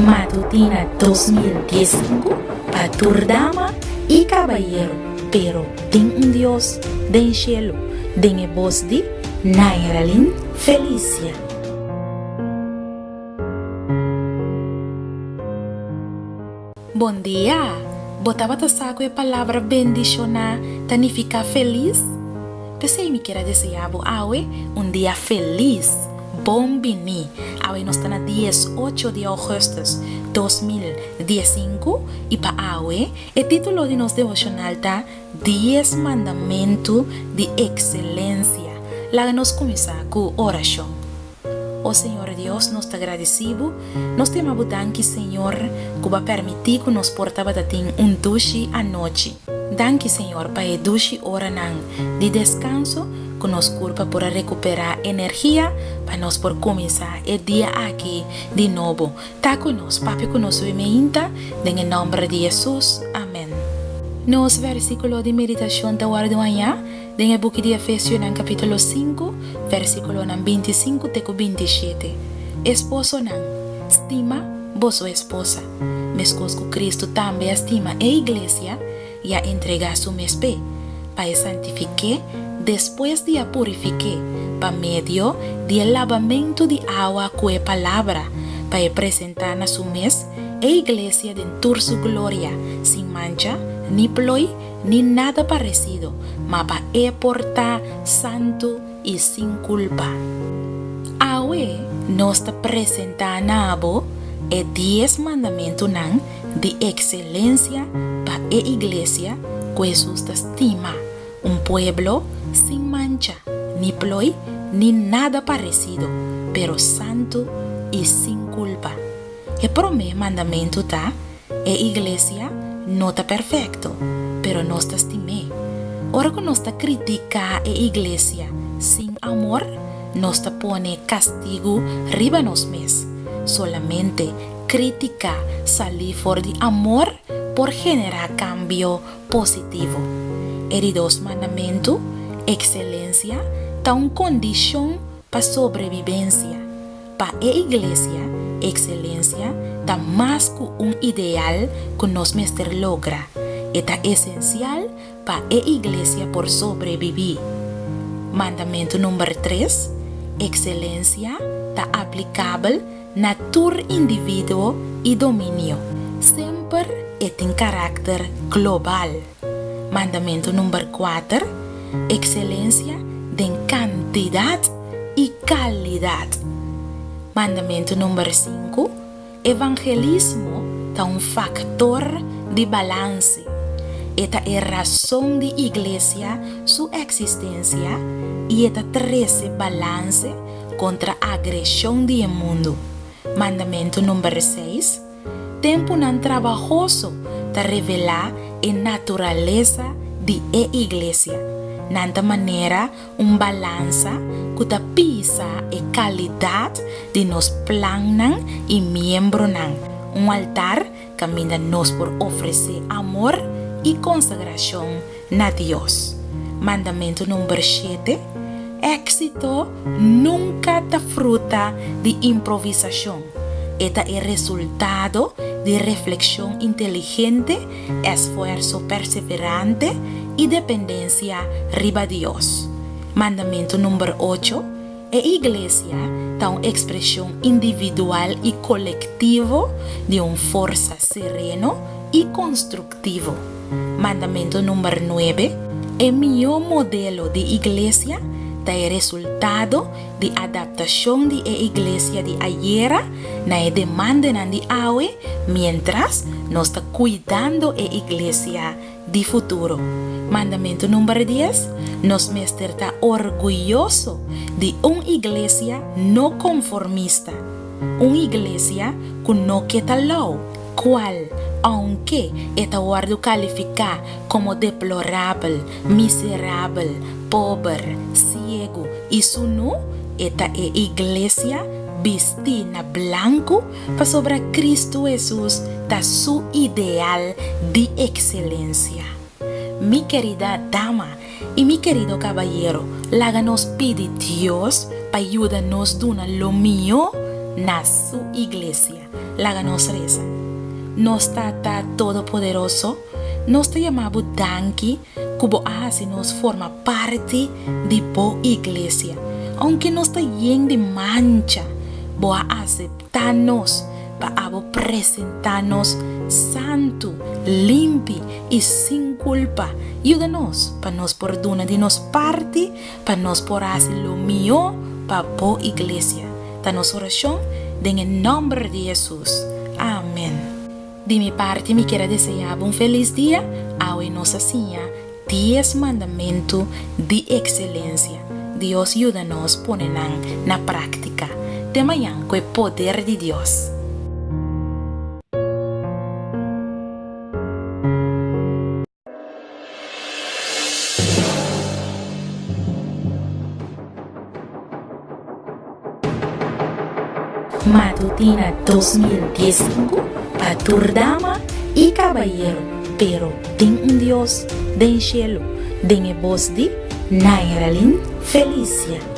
Matutina 2015 pa tur dama i kabayero, pero tin un Dios den shelu, den e bos di Nairalyn Felicia. Bon dia! Bo tabata sa ku e palabra bendishoná ta nifiká felis? P'esei mi kier a deseá bo awe un dia felis! Bon biní! Awe nos ta na 18 di ougùstùs 2015 i pa awe e título di nos devoshonal ta Dies Mandamentu di Ekselensia. Laga nos kuminsá ku orashon. O Señor Dios, nos ta gradisí Bo, nos ta yama Bo danki, Señor, ku Bo a permití ku nos por tabata tin un dushi anochi. Danki, Señor, pa e dushi oranan di deskanso ku nos kurpa por a rekuperá energia pa nos por kuminsá e dia aki di nobo. Ta ku nos, papia ku nos hoy meinta, den e nòmber di Hesus. Amèn. Nos vèrsikulo di meditashon ta wòrdu hañá Den e buki di Efesionan kapítulo sinku, vèrsikulonan bintisinku te ku bintishete, Esposonan, stima boso esposa, meskos ku Kristu tambe a stima e iglesia i a entregá su mes p'e, pa e santifik'é despues di a purifik'é pa medio di e labamentu di awa ku e palabra, pa e presentá na su mes e iglesia den tur su gloria, sin mancha, ni ploi, ni nada paresido, ma pa e por ta santu i sin kulpa. Awe nos ta presentá na bo e dies mandamentunan di ekselensia pa e iglesia ku Hesus ta stima, un pueblo sin mancha, ni ploi, ni nada paresido, pero santu i sin kulpa. E promé mandamentu ta, E iglesia no ta perfekto, pero nos ta stim'é. Ora ku nos ta kritiká e iglesia sin amor, nos ta pone kastigu riba nos mes. Solamente kritiká salí for di amor por generá kambio positivo. E di dos mandamentu, ekselensia, ta un kondishon pa sobrebibensia. Pa e Iglesia, ekselensia ta mas ku un ideal ku nos mester logra, e ta esensial pa e Iglesia por sobrebibí. Mandamentu number tres, Ekselensia ta aplikabel na tur individuo i dominio. Semper e tin karakter global. Mandamentu number kuater, Ekselensia den kantidat i kalidat. Mandamentu number sinku, Evangelismo ta un faktor di balanse. E ta e rason di iglesia su eksistensia i e ta trese balanse kontra agreshon di e mundu. Mandamentu number seis, Tempunan trabahoso ta revelá e naturalesa di e iglesia. Nan ta manera un balansa ku ta pisa e kalidat di nos plannan i miembronan, un altar kaminda nos por ofresé amor i konsagrashon na Dios. Mandamentu number shete, Éksito nunka ta fruta di improvisashon, e ta e resultado di reflekshon inteligente, esfuerso perseverante i dependensia riba Dios. Mandamentu number ocho, E Iglesia ta un ekspreshon individual i kolektivo di un forsa sereno i konstruktivo. Mandamentu number nuebe, E mihó modelo di iglesia ta e resultado di adaptashon di e iglesia di ayera na e demandanan di awe miéntras nos ta kuidando e iglesia di futuro. Mandamentu number dies, Nos mester ta orguyoso di un iglesia no konformista, un iglesia ku no ke ta lou, kual, ounke e ta wòrdu kalifiká komo deplorabel, miserabel, pober, siegu i sunú, e ta e iglesia bistí na blanku Pasobra Kristu Hesus ta su ideal di ekselensia. Mi kerida dama i mi kerido kabayero, laga nos pidi Dios pa yuda nos duna lo mihó na su iglesia. Laga nos resa. Nos Tata Todopoderoso, nos ta yama Bo danki ku Bo a hasi nos forma parti di Bo Iglesia. Ounke nos ta yen di mancha, Bo a aseptá nos pa abo presentá nos santu, limpi i sin kulpa. Yuda nos pa nos por duna di nos parti pa nos por hasi lo mihó pa Bo Iglesia. Ta nos orashon den e nòmber di Hesus. Amen. Di mi parti mi kier a deseá bo un felis dia. Awe nos a siña dies mandamentu di ekselensia. Dios yuda nos pone nan na práktika. Te mañan ku e poder di Dios. Matutina 2015 pa tur dama y cabayero, pero tin un Dios den cielo, den e bos di Nairalyn Felicia.